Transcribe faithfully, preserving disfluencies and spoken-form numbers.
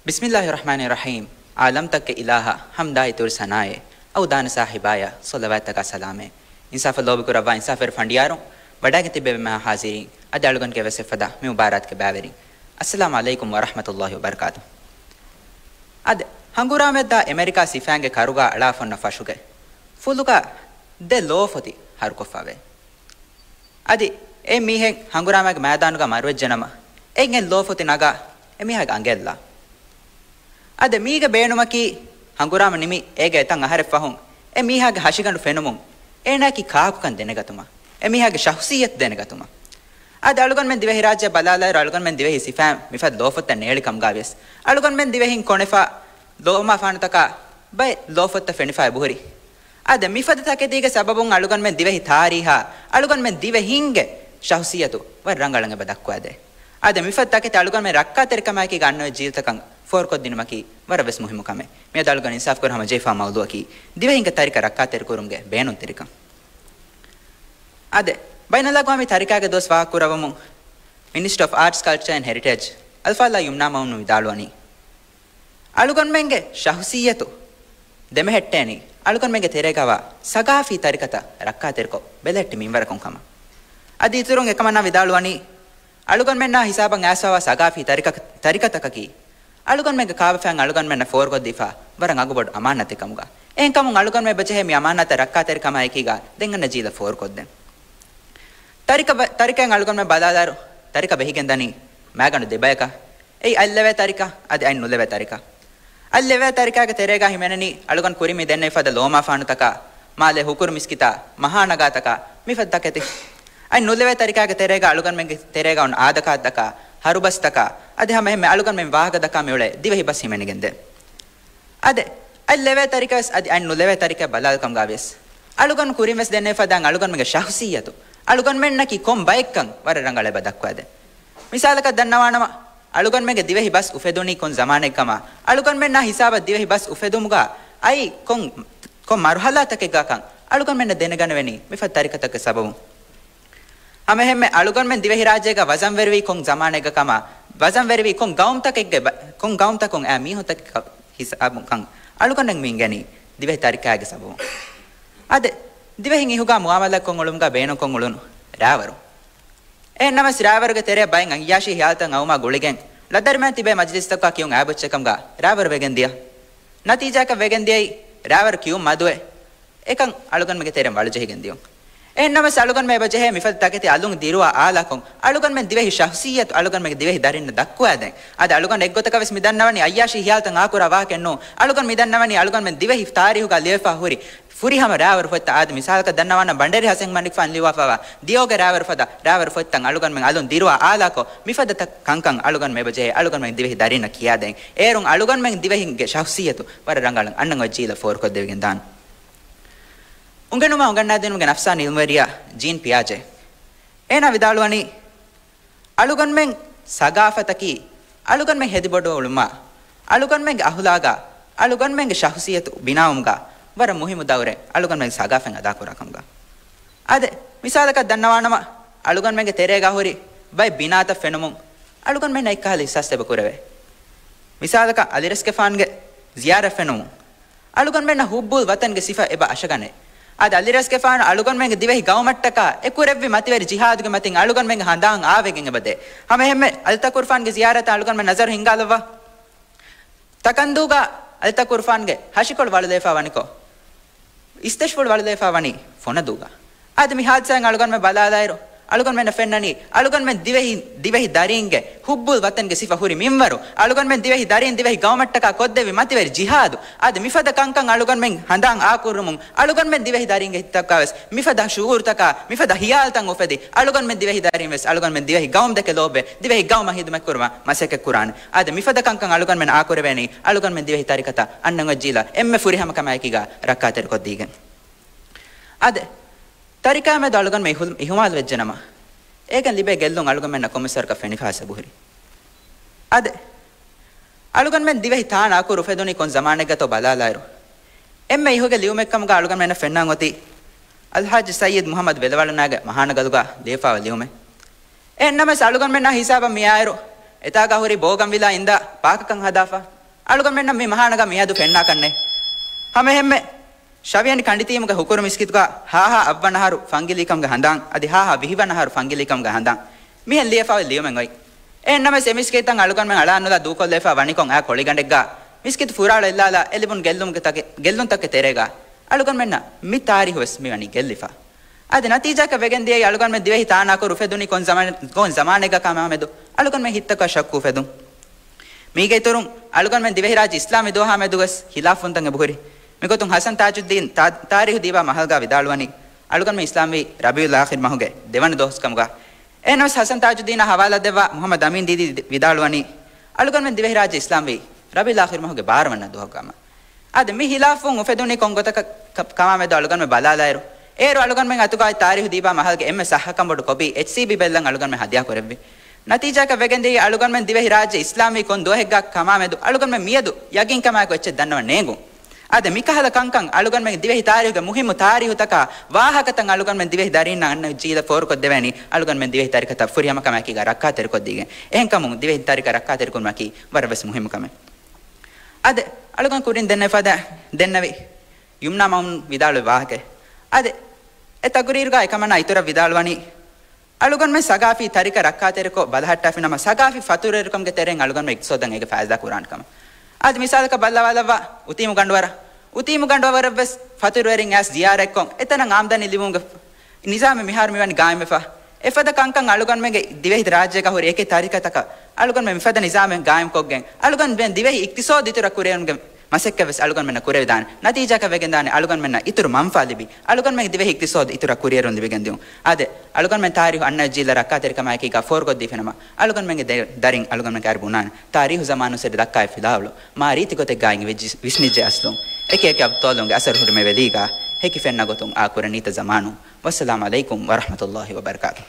ބިސްމިއްލާހި ރަޙްމާނި ރަޙީމް. ޢާލަމްތަކުގެ އިލާހަށް ޙަމްދާއި ތުރު ސަނާއެއް، އައުދާނަ ސާހިބާޔަށް ޞަލަވާތްތަކާ ސަލާމެއް. އިންސާފަށް ލޯބިކުރައްވާ އިންސާފުވެރި ފަނޑިޔާރުން، ވަޑައިގެން ތިއްބެވި މާ ޙާޒިރީން، އަދި އަޅުގަނޑުގެ ވެސް އެއްފަދަ މި މުބާރާތުގެ ބައިވެރިން، އައްސަލާމު ޢަލައިކުމް ވަރަޙްމަތުﷲި ވަބަރަކާތު. އަދި ހަނގުރާމައަށްދާ އެމެރިކާ ސިފައިންގެ ކަރުގާ އަޅާފަ އޮންނަ ފަށުގެ ފުލުގާ ދެ ލޯފޮތި ހަރުކޮށްފަވޭ. އަދި އެ މީހެއް ހަނގުރާމައިގެ މައިދާނުގަ މަރުވެއްޖެނަމަ، އެއިން އެއް ލޯފޮތި ނަގާ އެ މީހާގެ އަނގައަށްލާ. އަދި މީގެ ބޭނުމަކީ ހަނގުރާމަ ނިމި އޭގެ އެތައް އަހަރެއް ފަހުން އެ މީހާގެ ހަށިގަނޑު ފެނުމުން އޭނާއަކީ ކާކުކަން ދެނެގަތުމަށް، އެ މީހާގެ ޝަހުސިއްޔަތު ދެނެގަތުމަށް. އަދި އަޅުގަނޑުމެން ދިވެހިރާއްޖެ ބަލާލާއިރު އަޅުގަނޑުމެން ދިވެހި ސިފައިން މިފަދަ ލޯފޮތްތައް ނޭޅި ކަމުގާވިޔަސް، އަޅުގަނޑުމެން ދިވެހިން ކޮނެފާ ލޯމާފާނުތަކާ ބައެއް ލޯފޮތްތައް ފެނިފަ އެބަހުރި. އަދި މިފަދަ ތަކެތީގެ ސަބަބުން އަޅުގަނޑުމެން ދިވެހި ތާރީހާ، އަޅުގަނޑުމެން ދިވެހިންގެ ޝަހުސިއްޔަތު ވަރަށް ރަނގަޅަށް އެބަ ދައްކުވާދޭ. އަދި މިފަދަ ތަކެތި އަޅުގަނޑުމެން ރައްކާތެރިކަމާއެކީގަ އަންނަ އޮތް ޖީލުތަކަށް ފޯރުކޮށްދިނުމަކީ ވަރަށް ވެސް މުހިއްމު ކަމެއް. މިއަދު އަޅުގަނޑު އިންސާފުކުރަން ހަމަޖެހިފާ މައުޟޫއަކީ ދިވެހިންގެ ތަރިކަ ރައްކާތެރިކުރުމުގެ ބޭނުންތެރިކަން. އަދި ބައިނަލްއަގްވާމީ ތަރިކާގެ ދުވަސް ފާހަގަކުރައްވަމުން މިނިސްޓްރީ އޮފް އާޓްސް، ކަލްޗާ އެންޑް ހެރިޓޭޖް އަލްފާޟިލާ ޔުމްނާ މައުމޫން ވިދާޅުވަނީ، އަޅުގަނޑުމެންގެ ޝަހުސިއްޔަތު ދެމެހެއްޓޭނީ އަޅުގަނޑުމެންގެ ތެރޭގަވާ ސަގާފީ ތަރިކަތައް ރައްކާތެރިކޮށް ބެލެހެއްޓި މިންވަރަކުން ކަމަށް. އަދި އިތުރުން އެކަމަށް ވިދާޅުވަނީ، އަޅުގަނޑުމެންނާ ހިސާބަށް އައިސްފަވާ ސަގާފީ ތަރިކަ، ތަރިކަތަކަކީ އަޅުގަނޑުމެންގެ ކާވެފައިން އަޅުގަނޑުމެންނަށް ފޯރުކޮށްދީފާ ވަރަށް އަގުބޮޑު އަމާނާތެއް ކަމުގަ. އެހެންކަމުން އަޅުގަނޑުމެން އެބަޖެހޭ މި އަމާނާތަށް ރައްކާތެރިކަމާއެކީގަ ދެން އަންނަ ޖީލަށް ފޯރުކޮށްދޭން. ތަރިކަ ބަ-، ތަރިކައިން އަޅުގަނޑުމެން ބަލާލާއިރު، ތަރިކަ ބެހިގެން ދަނީ މައިގަނޑު ދެބަޔަކަށް. އެއީ އަތް ލެވޭ ތަރިކަ، އަދި އަތް ނުލެވޭ ތަރިކަ. އަތް ލެވޭ ތަރިކާގެ ތެރޭގަ ހިމެނެނީ އަޅުގަނޑު ކުރިން މި ދެންނެވިފަދަ ލޯމާފާނުތަކާ، މާލޭ ހުކުރު މިސްކިތާ، މަހާނަގާތަކާ، މިފަދަ ތަކެތި. އަތް ނުލެވޭ ތަރިކާގެ ތެރޭގަ އަޅުގަނޑުމެންގެ ތެރޭގަ އޮން އާދަކާތަކާ، ހަރުބަސްތަކާ، އަދި ހަމަ އެހެންމެ އަޅުގަނޑުމެން ވާހަކަ ދައްކާ މިއުޅޭ ދިވެހި ބަސް ހިމެނިގެންދޭ. އަދި އަތް ލެވޭ ތަރިކަވެސް އަދި އަތް ނުލެވޭ ތަރިކަ ބަލާލްކަމުގަވިޔަސް، އަޅުގަނޑު ކުރިންވެސް ދެންނެވިފަދަ އަޅުގަނޑުމެންގެ ޝަހުސިއްޔަތު، އަޅުގަނޑުމެންނަކީ ކޮން ބައެއްކަން ވަރަށް ރަނގަޅަށް އެބަ ދައްކުވާދޭ. މިސާލަކަށް ދަންނަވާނަމަ، އަޅުގަނޑުމެންގެ ދިވެހި ބަސް އުފެދުނީ ކޮން ޒަމާނެއްކަމާ، އަޅުގަނޑުމެންނާ ހިސާބަށް ދިވެހި ބަސް އުފެދުމުގަ އައީ ކޮން، ކޮން މަރުހަލާތަކެއްގަކަން އަޅުގަނޑުމެންނަށް ދެނެގަނެވެނީ މިފަދަ ތަރިކަތަކުގެ ސަބަބުން. ހަމައެހެންމެ އަޅުގަނޑުމެން ދިވެހިރާއްޖޭގަ ވަޒަންވެރިވީ ކޮން ޒަމާނެއްގަކަމާ، ވަޒަންވެރިވީ ކޮން ގައުމުތަކެއްގެ ބަ-، ކޮން ގައުމުތަކުން އައި މީހުންތަކެއް ހިސާބުން ކަން އަޅުގަނޑަށް މި އިނގެނީ ދިވެހި ތަރިކާގެ ސަބަބުން. އަދި ދިވެހިން އިހުގަ މުއާމަލާތްކޮށް އުޅުމުގަ ބޭނުންކޮށް އުޅުނު ރާވަރު. އެހެންނަމަސް ރާވަރުގެ ތެރެއަށް ބައެއް އައްޔާޝީ ހިޔާލުތައް އައުމާ ގުޅިގެން، ޅަދަރިމައިން ތިބޭ މަޖިލިސްތަކުގަ ކިޔުން އައިބޮއްޗެއްކަމުގަ ރާވަރު ވެގެން ދިޔަ. ނަތީޖާއަކަށް ވެގެން ދިޔައީ ރާވަރު ކިޔުން މަދުވެ، އެކަން އަޅުގަނޑުމެންގެ ތެރެއިން ވަޅުޖެހިގެން ދިޔުން. އެހެންނަމަސް އަޅުގަނޑުމެން އެބަޖެހޭ މިފަދަ ތަކެތި އަލުން ދިރުވާ އާލާކޮށް، އަޅުގަނޑުމެން ދިވެހި ޝަހުސިއްޔަތު އަޅުގަނޑުމެންގެ ދިވެހި ދަރިންނަށް ދައްކުވާދޭން. އަދި އަޅުގަނޑު އެއްގޮތަކަށް ވެސް މި ދަންނަވަނީ އައްޔާޝީ ހިޔާލުތައް އާކުރާ ވާހަކައެއް ނޫން. އަޅުގަނޑު މި ދަންނަވަނީ އަޅުގަނޑުމެން ދިވެހި ތާރީހުގަ ލިޔެފާ ހުރި ފުރިހަމަ ރާވަރު ފޮތްތައް. އާދެ، މިސާލަކަށް ދަންނަވާނަ ބަނޑޭރި ހަސަން މަނިކުފާން ލިޔުއްވާފައިވާ ދިޔޯގެ ރާވަރު ފަދަ ރާވަރު ފޮތްތައް އަޅުގަނޑުމެން އަލުން ދިރުވާ އާލާކޮށް، މިފަދަ ތަ-، ކަންކަން އަޅުގަނޑުމެން އެބަޖެހޭ އަޅުގަނޑުމެން ދިވެހި ދަރިންނަށް ކިޔާދޭން. އޭރުން އަޅުގަނޑުމެން ދިވެހިންގެ ޝަހުސިއްޔަތު ވަރަށް ރަނގަޅަށް އަންނަން އޮތް ޖީލަށް ފޯރުކޮށްދެވިގެން ދާން. އުނގެނުމާ އުނގަންނާދިނުމުގެ ނަފްސާނީ އިލްމުވެރިޔާ ޖީން ޕިއާޖޭ އޭނާ ވިދާޅުވަނީ، އަޅުގަނޑުމެން ސަގާފަތަކީ އަޅުގަނޑުމެން ހެދިބޮޑުވުމާ، އަޅުގަނޑުމެންގެ އަހުލާގާ، އަޅުގަނޑުމެންގެ ޝަހުސިއްޔަތު ބިނާވުމުގާ ވަރަށް މުހިއްމު ދައުރެއް އަޅުގަނޑުމެން ސަގާފަތް އަދާކުރާ ކަމުގާ. އާދެ، މިސާލަކަށް ދަންނަވާނަމަ، އަޅުގަނޑުމެންގެ ތެރޭގާ ހުރި ބައެއް ބިނާތައް ފެނުމުން އަޅުގަނޑުމެންނަށް އެއްކަހަލަ އިޙްސާސް އެބަ ކުރެވޭ. މިސާލަކަށް އަލިރަސްގެފާނުގެ ޒިޔާރަތް ފެނުމުން އަޅުގަނޑުމެންނަށް ޙުއްބުލް ވަތަންގެ ސިފަ އެބަ އަށަގަނޭ. އަދި އަލިރަސްގެފާނު އަޅުގަނޑުމެންގެ ދިވެހި ގައުމަށްޓަކާ އެ ކުރެއްވި މަތިވެރި ޖިހާދުގެ މަތިން އަޅުގަނޑުމެންގެ ހަނދާން އާވެގެން އެބަދޭ. ހަމައެހެންމެ އަލްތަކުރުފާންގެ ޒިޔާރަތަށް އަޅުގަނޑުމެން ނަޒަރު ހިންގާލައްވާ. ތަކަންދޫގަ އަލްތަކުރުފާންގެ ހަށިކޮޅު ވަޅުލައިފާ ވަނިކޮށް، އިސްތަށިފުޅު ވަޅުލައިފާ ވަނީ ފޮނަދޫގަ. އަދި މި ހާދިސާއިން އަޅުގަނޑުމެން ބަލާލާއިރު، އަޅުގަނޑުމެންނަށް ފެންނަނީ، އަޅުގަނޑުމެން ދިވެހި، ދިވެހި ދަރީންގެ ޙުއްބުލް ވަތަންގެ ސިފަ ހުރި މިންވަރު، އަޅުގަނޑުމެން ދިވެހި ދަރީން ދިވެހި ގައުމަށްޓަކާ ކޮށްދެއްވި މަތިވެރި ޖިހާދު، އަދި މިފަދަ ކަންކަން އަޅުގަނޑުމެން ހަނދާން އާކުރުމުން، އަޅުގަނޑުމެން ދިވެހި ދަރީންގެ ހިތަކާވެސް މިފަދަ ޝުޢޫރުތަކާ، މިފަދަ ހިޔާލުތައް އުފެދި، އަޅުގަނޑުމެން ދިވެހި ދަރީން ވެސް އަޅުގަނޑުމެން ދިވެހި ގައުމު ދެކެ ލޯބިވެ، ދިވެހި ގައުމަށް ހިދުމަތްކުރުމަށް މަސައްކަތް ކުރާނެ. އާދެ، މިފަދަ ކަންކަން އަޅުގަނޑުމެން އާކުރެވޭނީ، އަޅުގަނޑުމެން ދިވެހި ތަރިކަތައް އަންނަން އޮތް ޖީލަށް އެންމެ ފުރިހަމަ ކަމާއެކީގަ ރައްކާތެރިކޮށްދީގެން. އާދެ، ތަރިކާ މެދު އަޅުގަނޑުމެން އިހު-، އިހުމާލު ވެއްޖެނަމަ، އޭގެން ލިބޭ ގެއްލުން އަޅުގަނޑުމެންނަށް ކޮންމެސް ވަރަކަށް ފެނިފަހަސް އެބަހުރި. އާދެ، އަޅުގަނޑުމެން ދިވެހި ތާނަ އަކުރު އުފެދުނީ ކޮން ޒަމާނެއްގަތޯ ބަލާލާއިރު، އެންމެ އިހުގެ ލިޔުމެއްކަމުގަ އަޅުގަނޑުމެންނަށް ފެންނަން އޮތީ އަލްޙާޖި ސައްޔިދު މުޙައްމަދު ވެލަވަޅުނާގެ މަހާނަގަލުގަ ލިޔެފާވާ ލިޔުމެއް. އެހެންނަމަވެސް އަޅުގަނޑުމެންނާ ހިސާބަށް މިއާއިރު އެތާގަ ހުރި ބޯގަން ވިލާ އިންދާ ޕާކަކަށް ހަދާފަ. އަޅުގަނޑުމެންނަށް މި މަހާނަގަ މިއަދު ފެންނާކަށްނެ. ހަމައެހެންމެ، ޝަވިޔަނި ކަނޑިތީމުގެ ހުކުރު މިސްކިތުގަ ހާހާ އަށްވަނަ އަހަރު ފަންގިލީކަމުގެ ހަނދާން، އަދި ހާހާ ވިހިވަނަ އަހަރު ފަންގިލީކަމުގެ ހަނދާން. މިހެން ލިޔެފައި ލިޔުމެއް އޮތް. އެހެންނަމަވެސް އެ މިސްކިތަށް އަޅުގަނޑުމެން އަޅާނުލާ ދޫކޮށްލެފަ ވަނިކޮށް އާ ކޮޅިގަނޑެއްގަ މިސްކިތު ފުރާޅަ އެއްލާލާ އެލިބުނު ގެއްލުމުގެ ތަކެ-، ގެއްލުންތަކެއް ތެރޭގަ އަޅުގަނޑުމެންނަށް މި ތާރީހު ވެސް މިވަނީ ގެއްލިފަ. އަދި ނަތީޖާއަކަށް ވެގެން ދިޔައީ އަޅުގަނޑުމެން ދިވެހި ތާނާކުރު އުފެދުނީ ކޮން ޒަމާނެ-، ކޮން ޒަމާނެއްގަ ކަމާމެދު އަޅުގަނޑުމެން ހިތްތަކަށް ޝައްކު އުފެދުން. މީގެ އިތުރުން އަޅުގަނޑުމެން ދިވެހިރާއްޖެ އިސްލާމީ ދުވަހާ މެދުވެސް ހިލާފުންތައް އެބަހުރި. މިގޮތުން ޙަސަން ތާޖުއްދީން ތާ-، ތާރީހު ދީބާ މަހަލްގާ ވިދާޅުވަނީ، އަޅުގަނޑުމެން އިސްލާމްވީ ރަބީޢުލް އާޚިރު މަހުގެ ދެވަނަ ދުވަސް ކަމުގަ. އެހެންނަމަވެސް ޙަސަން ތާޖުއްދީނާ ޙަވާލާ ދެއްވާ މުޙައްމަދު އަމީން ދީދީ ވިދާޅުވަނީ، އަޅުގަނޑުމެން ދިވެހިރާއްޖެ އިސްލާމްވީ ރަބީޢުލް އާޚިރު މަހުގެ ބާރަ ވަނަ ދުވަހުގަ. އަދި މި ހިލާފުން އުފެދުނީ ކޮން ގޮތަކަށް ކަ-، ކަމާމެދު އަޅުގަނޑުމެން ބަލާލާއިރު، އޭރު އަޅުގަނޑުމެން އަތުގައި ތާރީހު ދީބާ މަހަލްގެ އެންމެ ސައްހަކަން ބޮޑު ކޮޕީ އެޗްސީބީ ބެއްލަން އަޅުގަނޑުމެން ހަދިޔާ ކުރެއްވި. ނަތީޖާއަކަށް ވެގެން ދިޔައީ އަޅުގަނޑުމެން ދިވެހިރާއްޖެ އިސްލާމްވީ ކޮން ދުވަހެއްގަ ކަމާމެދު އަޅުގަނޑުމެން މިއަދު ޔަގީންކަމާއެކު އެއްޗެއް ދަންނަވަން ނޭނގުން. އާދެ، މިކަހަލަ ކަންކަން އަޅުގަނޑުމެން ދިވެހި ތާރީހުގެ މުހިއްމު ތާރީހުތަކާ ވާހަކަތައް އަޅުގަނޑުމެން ދިވެހި ދަރީންނަށް އަންނަ ޖީލަށް ފޯރުކޮށްދެވޭނީ އަޅުގަނޑުމެން ދިވެހި ތަރިކަތައް ފުރިހަމަކަމާއެކީގަ ރައްކާތެރިކޮށްދީގެން. އެހެންކަމުން ދިވެހި ތަރިކަ ރައްކާތެރިކުރުމަކީ ވަރަށް ވެސް މުހިއްމު ކަމެއް. އަދި، އަޅުގަނޑު ކުރިން ދެންނެވި ފަދަ، ދެންނެވި ޔުމްނާ މައުމޫން ވިދާޅުވި ވާހަކައެއް. އަދި، އެ ތަގުރީރުގަ އެކަމަނާ އިތުރަށް ވިދާޅުވަނީ، އަޅުގަނޑުމެން ސަގާފީ ތަރިކަ ރައްކާތެރިކޮށް ބަލަހައްޓާފިނަމަ، ސަގާފީ ފަތުރުވެރިކަމުގެ ތެރެއިން އަޅުގަނޑުމެން އިޤްތިޞާދަށް އޭގެ ފައިސާ ކުރާނެ ކަމަށް. އަދި މިސާލަކަށް ބައްލަވާލައްވާ އުތީމު ގަނޑުވަރަށް، އުތީމު ގަނޑުވަރަށް ވެސް ފަތުރުވެރިން އައިސް ޒިޔާރަތްކޮށް، އެތަނަށް އާމްދަނީ ލިބުމުގެ ނިޒާމެއް މިހާރު މިވަނީ ގާއިމްވެފަ. އެފަދަ ކަންކަން އަޅުގަނޑުމެންގެ ދިވެހި ރާއްޖޭގަ ހުރި އެކި ތަރިކަތަކަށް އަޅުގަނޑުމެން މިފަދަ ނިޒާމެއް ގާއިމްކޮށްގެން، އަޅުގަނޑުމެން ދިވެހި އިޤްތިޞާދު އިތުރަށް ކުރިއެރުމުގެ މަސައްކަތްވެސް އަޅުގަނޑުމެންނަށް ކުރެވިދާނެ. ނަތީޖާއަކަށް ވެގެންދާނެ އަޅުގަނޑުމެންނަށް އިތުރު މަންފާ ލިބި، އަޅުގަނޑުމެންގެ ދިވެހި އިޤްތިޞާދު އިތުރަށް ކުރިއެރުން ލިބިގެން ދިޔުން. އާދެ، އަޅުގަނޑުމެން ތާރީޚު އަންނަ ޖީލަށް ރައްކާތެރިކަމާއެކީގަ ފޯރުކޮށްދީފިނަމަ، އަޅުގަނޑުމެންގެ ދެ-، ދަރިން އަޅުގަނޑުމެން އަރި ބުނާނެ. ތާރީޚު ޒަމާނު ސެރި ދައްކާ އެ ފިލާވަޅު މާ ރީތި ގޮތެއްގައި ވިސް-، ވިސްނިއްޖެ އަސްލުން އެކި އެކި އަބްޠާލުންގެ އަސަރު ހުރިމެ ވެލީގަ ހެކި ފެންނަ ގޮތުން އާ ކުރަނީތަ ޒަމާނު. ވައްސަލާމް ޢަލައިކުމް ވަރަޙްމަތުﷲ ވަބަރަކާތުހު.